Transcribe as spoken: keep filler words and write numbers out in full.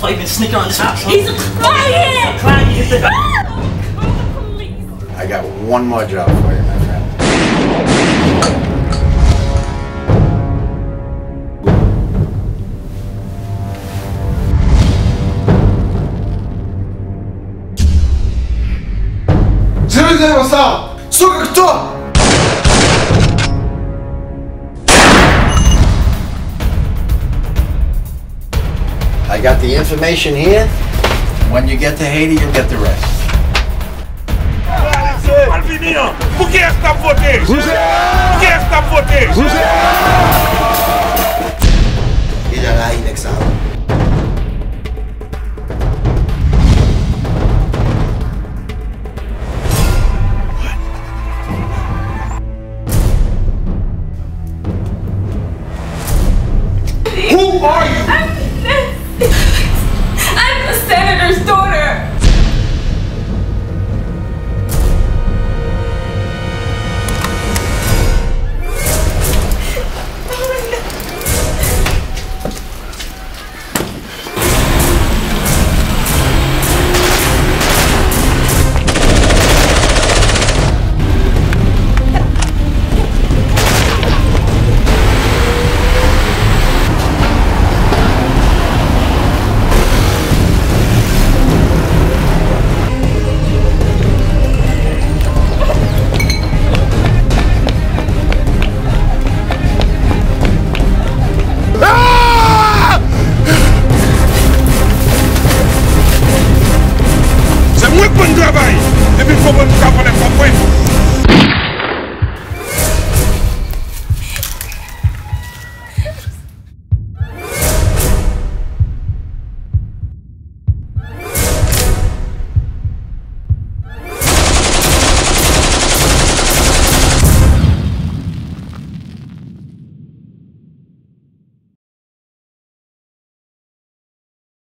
Even sneaking on this house, huh? He's a client! Client! Ah! Call the police! I got one more job for you, my friend. Zero zero sa! Suka kto? I got the information here. When you get to Haiti, you'll get the rest. Al vini an! Pou kiyès k ap vote? Pou kiyès k ap vote? Deja rayi nèg sa yo. Who are